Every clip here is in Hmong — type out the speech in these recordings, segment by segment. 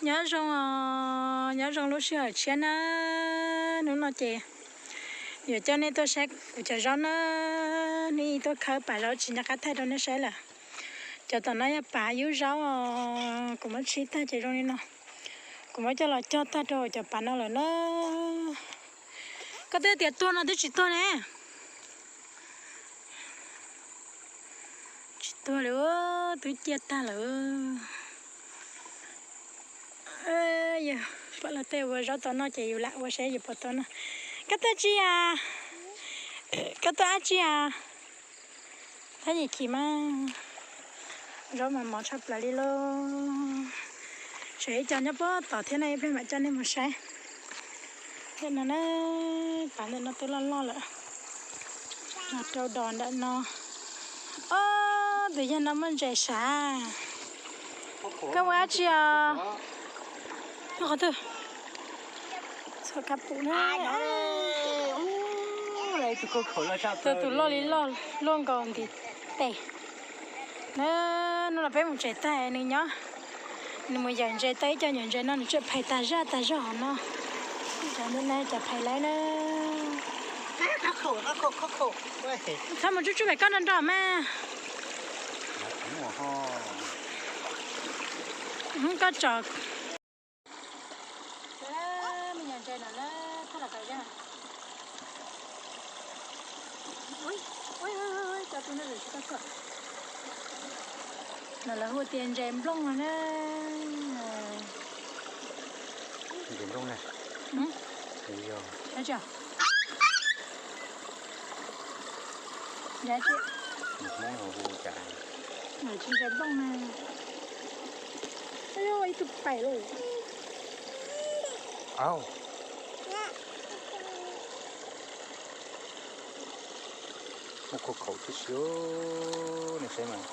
Nyob zoo os, nyob zoo lub sij hawm tshiab na. Hnub no ces yuav coj nej tuaj saib kuv cov zaub na. Hnub ib tuaj khawb pas zaub tsis nco qab thaij rau nej saib lawm. Cov tom no yog pas yub zaub os, kuv muab tshib tag ces zoo li no. Kuv muab coj los cog tag rau cov pas no lawm na. Koj twb tias tuag no twb tsis tuag ne. Tsis tuag li, twb ciaj tag lawm. Yog pom los tej ua zaub tau noj ces yus lam ua saib yus puas tau noj. Koj tuaj tsi as? Koj tuaj ab tsi as? Thab yim khis mas zaub mas mos tshaj plaws li lauj. Tseem ib co nyob puag tom thiab no, ib pliag mam coj nej mus saib. Ntawm no na, pas ntawm no twb loj loj lawm. Los rau dos ntawm no. Ob, tus yawg no muaj ntses sav. Koj ua dab tsi os? Nyob qhov twg? Txhua kab pum na. Tus loj li loj luaj nkaus ntiv tes. Na, hnub no peb mus tsev tag nws nyob, nws mus yawm ntses tau ib co nyuam ntses no nws tseem phais tag zaj tag zog hov no. Cov ntawm no cov phais lawm na. Txhob mus tsuj tsuj pem koj nrog nrog mas. Koj tso. No lawv hu tias ntses nplooj no na. Ntses nplooj na. Tsis ntses nplooj na. Ib tug pem lauj. Muaj khuam khaum tib si, nej saib mas.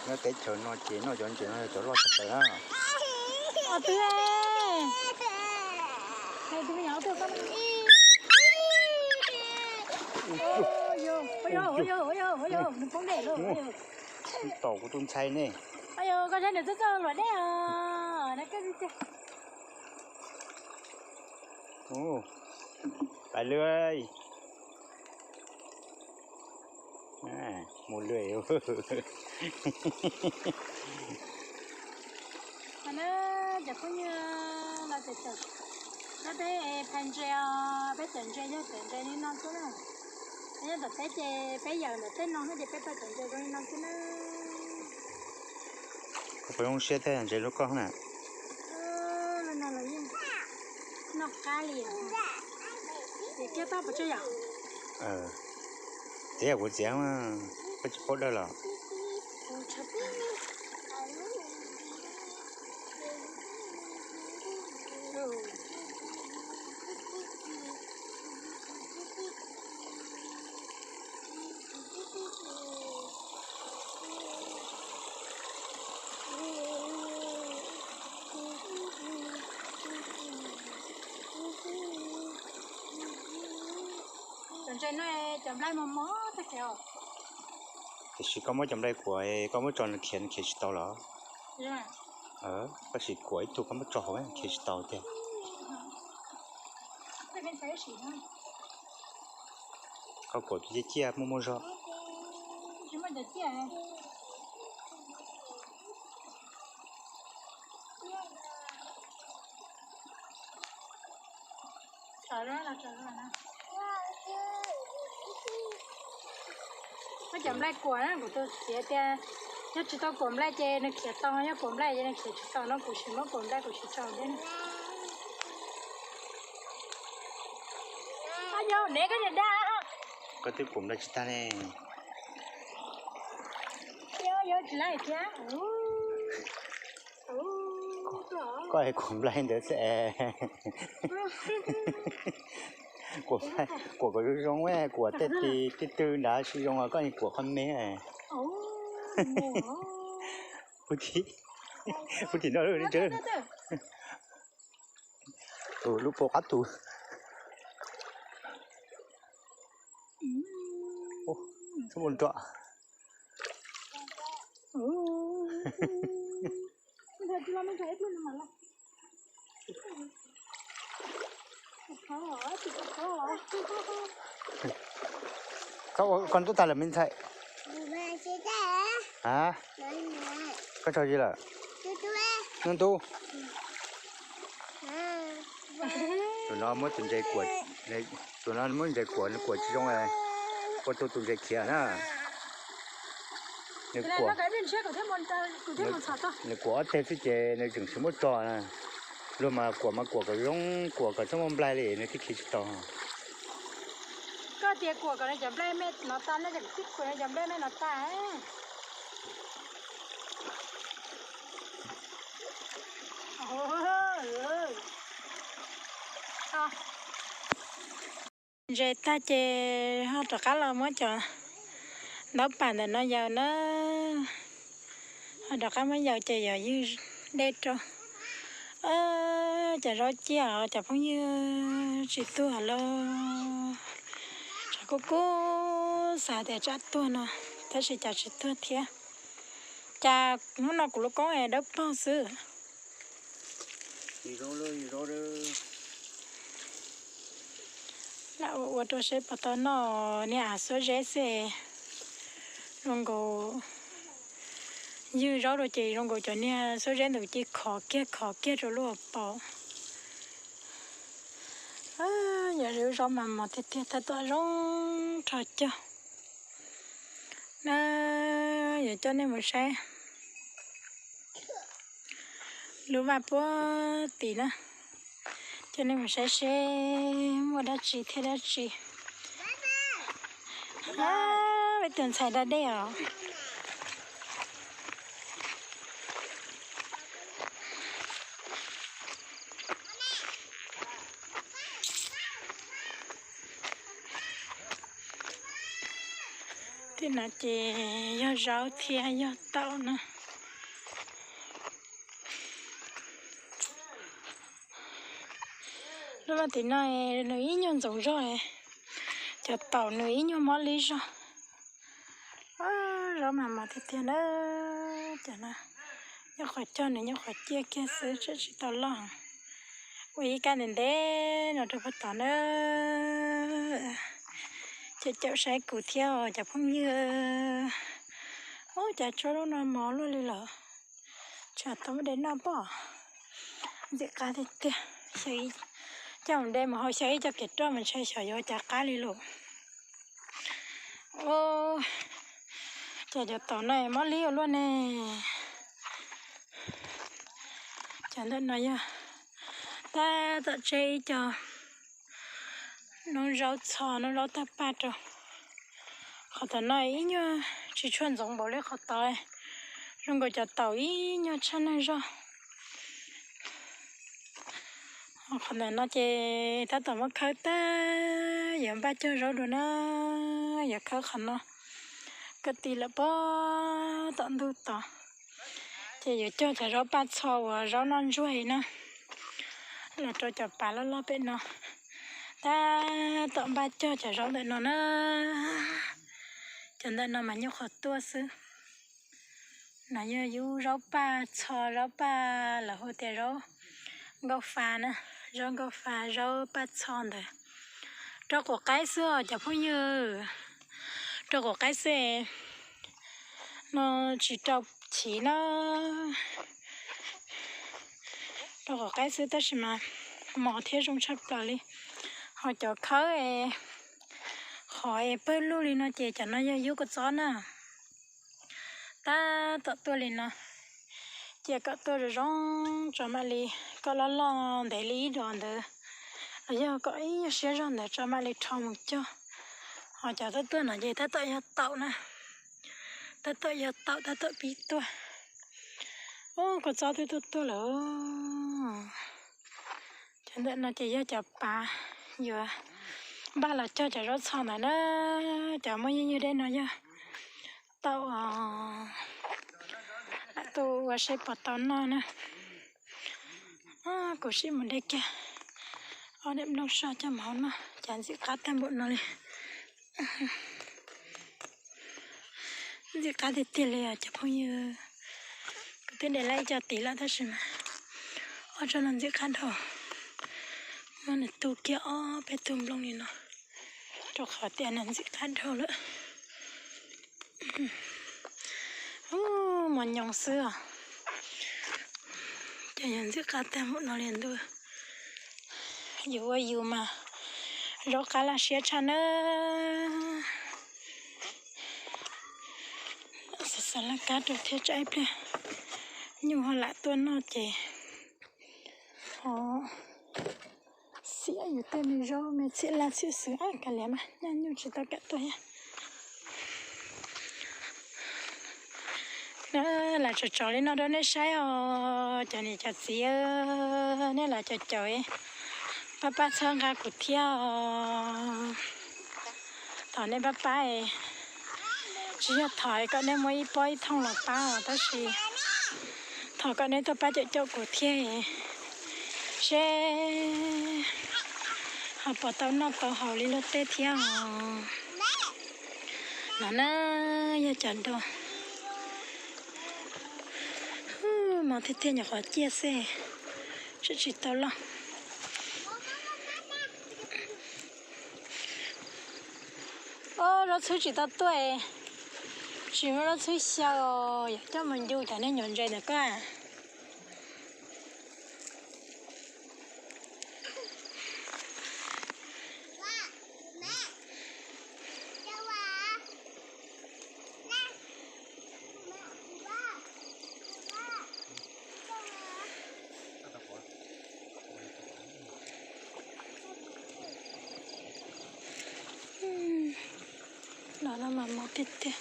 Nyob teb chaws no ces noj cov ntses no yog cov loj tshaj plaws na. Tom kuv tus ntxhais ne. Pais lwm. Mus lwm. Cov phooj ywg, no peb phais ntses os, peb cov ntses yog cov ntses li no xwb na. Peb nyob tom teb ces peb yawm ntawm tej no ces peb tau cov ntses zoo li no xwb na. Koj puas zoo siab thiab ntses lub koj na? Noj qab li. Txiav kiag tau puas tsawg yom? Txiav kuv txiav, koj tsis paub dawj los. Cov ntses no cov nplaig mos mos tag kev os. Tiam sis koj muab cov nplaig kuam, koj muab tso nws khiav, nws khiav tsis tau los? Koj sim kuam ib tug koj muab tso hauv khiav tsis tau tiag. Koj kuam tus ciaj ciaj muaj muaj zog. Muab cov nplaig kuam na, kuv tus txiv tias yog tsis tau kuam nplaig ces nws khiav tau, yog kuam nplaig ces nws khiav tsis tau no, kuv sim muab kuam nplaig kuv sim tso thiab. Koj twb kuam nplaig tsis tag ne. Koj kuam nplaig ntawd xwb es. Kuam kom zoo zoo, kuam tej tib tw nrad tsis zoo, koj kuam qhov me. Puag tim no, tus lub paus qab tus. Txhob mus nrog. Txhob ua koj ntub tag lawm me ntxhais. A, koj tso zis lawm. Ntub ntub. Tus no muab tus ntses kuam, tus no muab ntses kuam, nws kuam tsis zoo, ua tu tus ntses khiav na. Nws kuam, nws kuam ob teg xwb ces nws tseem tsis muab tso na. Luag mas kuam mas kuam kom zoo, kuam kom txhob muaj nplaig li nws thiaj khiav tsis tau. Koj tias kuam kom nws cov nplaig me no tas, nws tseem tib kuam nws cov nplaig me no tas. Ntses tag ces ho rov qab los muab cov ntaub pam ntawm no yaws na. Ho rov qab muab yaws ces yog ywg dej rau. Cov zaub ciaj os cov phooj ywg, tsis tuag los. Tsam kuj kuj xav tias tsam tuag no, tab sis cas tsis tuag thiab. Cas hnub no kuv lub koob es dawb paug xwb. Lam ua ua rau seb puas tau noj niag av xuab zeb xwb. Zoo nkaus ywg zaub rau ces zoo nkaus cov niag xuab zeb ntawd cia khov kiag khov kiag rau lub hauv paus. Yog lub zaub mas mos tiag tiag, tab tom zoo rho cog na. Yuav coj nej mus saib lub vaj puag tim na, coj nej mus saib seb muaj dab tsi thiab dab tsi. Peb tus ntxhais da dej os. Tim no ces yog zaub thiab yog taum na. Lub vaj tim no nws ib nyuag ntxoov zog, cov taum nws ib nyuag mob li zog. Zaub mas mos tiag tiag na. Cov no nyob qhov cog nws nyob qhov ciaj kiag xwb, tseem tsis tau loj. Ua ib kab ntev ntev no rau puag tod na. Ces caum saib kuv thiab os cov phooj ywg. Ub, cas tsuag lub no mos luaj li lawm. Tsam tau muab de noj pob. Ntxim qab tiag tiag. Coj mus de mus hau xyaw ib co kev roj mas ntshai xyov yuav cas qab li lawm. Ub, cas cov taum no mob li ua luaj ne. Cov ntawm no yog tab tom tseb ib co noob zaub txho, noob zaub tawg paj rau. Qhov tom no ib nyuag tsis tshua ntxoov npaum li qhov tod, zoo nkaus cov taum ib nyuag tshaj neeg zog. Qhov ntawm no ces tab tom muab khawb tag, yuav npaj cog zaub dua na, yuav khawb qhov no. Kwv tij lawm puag tom ntug tod, ces yuav cog cov zaub paj txho uas zaub noj ntsuag na, los rau cov pas loj loj pem no. Tab tom npaj cog cov zaub ntawm no na, cov ntawm no mas nyuaj qhov tuaj xwb. No yog yub zaub paj txho, zaub paj lawv hu tias zaub nkauj fa na, zaub nkauj fa, zaub paj txho ntawd. Rau quav qaib xwb os cov phooj ywg, rau quav qaib xwb, no tsis rau chiv na. Rau quav qaib xwb tab sis mas mos thiab zoo tshaj plaws li. Ho cov khawb es qhov es pawg lug li no ces cov no yog yub kua txob na. Tab tom tuaj li no, cia kom tuaj zoo zoo tso mam li, kom loj loj ntev li ib dos ntawd, los yog kom ib nyuag siab zog ntawd tso mam li rho mus cog. Ho cov tuaj tuaj no ces tab tom yog taum na, tab tom yog taum tab tom pib tuaj. Ub, kua txob twb tuaj tuaj lawm. Cov ntawm no ces yog cov pas yuav npaj los cog cov zaub txho ntawd na. Cov muaj ywg ywg dej no yog taum, lam tuaj ua seb puas tau noj na. Kuv sim mus de kiag ob daim nplooj soj coj mus hau noj, cas ntxim qab tag npaum no li. Ntxim qab tiag tiag li os cov phooj ywg. Kuv Twb de laj ib co tid lawm tab sis mas ob tsob no ntxim qab dhau. Muab nws tu kiag ob peb tug nplooj li no, rau qhov tias nws ntxim qab dhau lawm. Ub, mos nyoos xwb os. Ces yog ntxim qab tag npaum no li ntuj. Yus ua yus mas zaub qab laj siab tshaj na. Xav xav laj kab rau thiab tsam ib pliag nyuj ho lam tuaj noj ces ho xiam yus tej me zaub me txhiab laj txhiab xwb. Kav liam mas, nyuj tsis tau kam tuaj thiab. Lam tsom tsom li no rau nej saib os cov niam cov txiv, nej los caum caum, pab pab txhawb nqa kuv thiab os. Thov nej pab pab, tsis yog thov kom nej muab ib pob ib thooj los pab os, tab sis thov kom nej tuaj pab caum caum kuv thiab, seb ho puas tau noj tau haus li luag tej thiab os. No na, yog cov do mos tiag tiag nyuam qhuav ciaj xwb, tsis tsis tau loj. Zaub txhwb tsis tau tuaj, tsis muaj zaub txhwb xyaw, yog coj mus ncu cov niag nyuam ntses ntawm koj. Los no mas mos tiag tiag.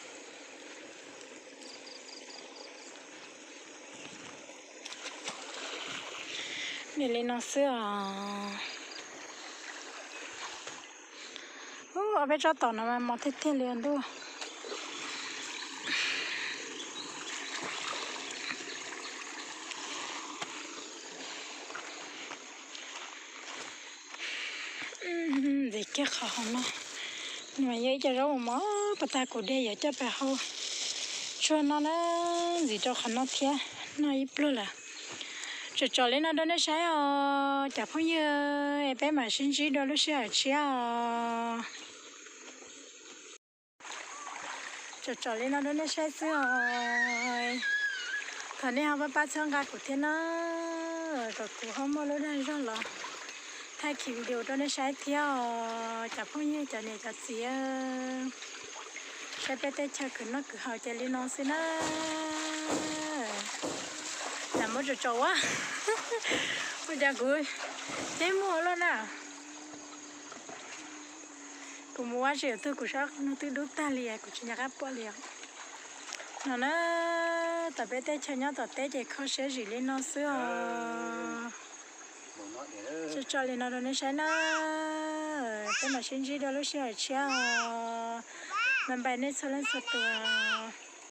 Nws li no xwb os. Ub, ob peb tsob tom no mas mos tiag tiag li os ntuj. Ntxiv kiag qhov hauv no, nws mas yog ib co zaub uas mos pas tag kuv de yuav coj pais hau tshuaj noj na, ntxiv rau qhov no thiab, noj ib pluag lawm. Tsom tsom li no rau nej saib os cov phooj ywg, peb mam sib ntsib dua lub sij hawm tshiab os. Tsom tsom li no rau nej saib xwb os. Thov nej ho pab pab txhawb nqa kuv thiab na, kom kuv ho muaj lub dag zog los thaij kiv video rau nej saib thiab os cov phooj ywg cov niam cov txiv. Saib peb teb chaws khwv noj khwv haus ces li no xwb na. Lam muab tsom tsom ua, ua cas kuv teb muag loj na. Kuv mus ua tsis yuav tug kuv sab qhov no twb dub tag li kuv tsis nco qab pom li os. No na, tom peb teb chaws nyob tom teb ces kho siab zim li no xwb os. Tso tso li no rau nej saib na. Peb mam sib ntsib dua lub sij hawm tshiab os. Bye bye nej txhua leej txhua tus.